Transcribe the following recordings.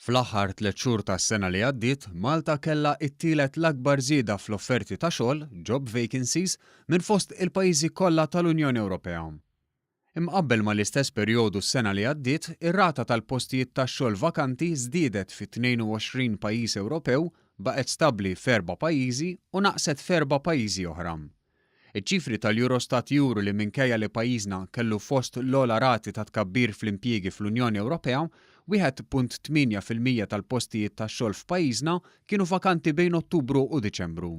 Fl-aħħar tlett xhur tas-sena li għaddiet, Malta kellha t-tielet l-akbar żieda fl-offerti ta' xogħol, job vacancies, minn fost il-pajjiżi kollha tal-Unjoni Ewropea. Imqabbel mal-istess perjodu s-sena li għaddiet, ir-rata tal-postijiet tax-xogħol vakanti żdiedet fi 22 pajjiż Ewropew, baqgħet stabbli f'erba' pajjiżi u naqset f'erba' pajjiżi oħra. Iċ-ċifri tal-Eurostat juru li minkejja li pajjiżna kellu fost l-ogħla rati ta' tkabbir fl-impjiegi fl-Unjoni Ewropea, 1.8% tal-postijiet tax-xogħol f'pajjiżna kienu vakanti bejn Ottubru u Diċembru.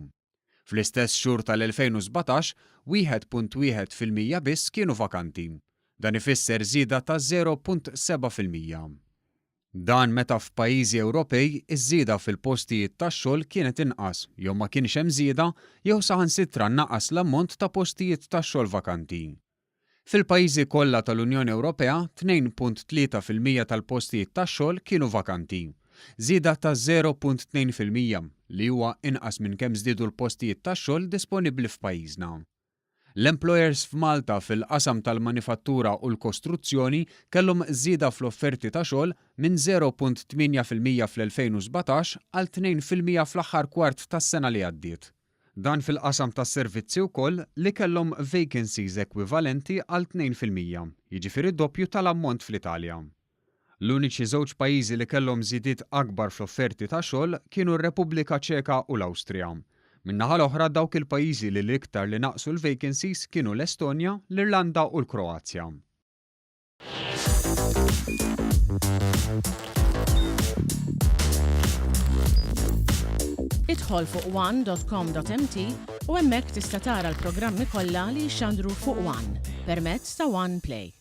Fl-istess xhur tal-2017, 1.1% biss kienu vakanti. Dan ifisser żieda ta' 0.7%. Dan meta f'pajjiżi Ewropej iż-żieda fil-postijiet tax-xogħol kienet inqas, jew ma kienx hemm żieda, jew saħansitra naqas l-ammont ta' postijiet tax-xogħol vakanti. Fil-pajjiżi kollha tal-Unjoni Ewropea, 2.3% tal-postijiet tax-xogħol kienu vakanti, żieda ta' 0.2%, li huwa inqas minn kemm żdiedu l-postijiet tax-xogħol disponibbli f'pajjiżna. L-employers f'Malta fil-qasam tal-manifattura u l-kostruzzjoni kellhom żieda fl-offerti ta' xogħol minn 0.8% fl-2017 għal 2% fl-aħħar kwart tas-sena li għaddiet. Dan fil-qasam tas-servizzi wkoll li kellhom vacancies ekwivalenti għal 2%, jiġifieri doppju tal-ammont fl-Italja. L-uniċi żewġ pajjiżi li kellhom żidiet akbar fl-offerti ta' xogħol kienu r-Repubblika Ċeka u l-Awstrija. Min-naħa l-oħra dawk il-pajjiżi li l-iktar li naqsu l-vacancies kienu l-Estonja, l-Irlanda u l-Kroazja. Idħol fuq one.com.mt u hemmhekk tista' tara l-programmi kollha li jixxandru fuq One permezz ta' One Play.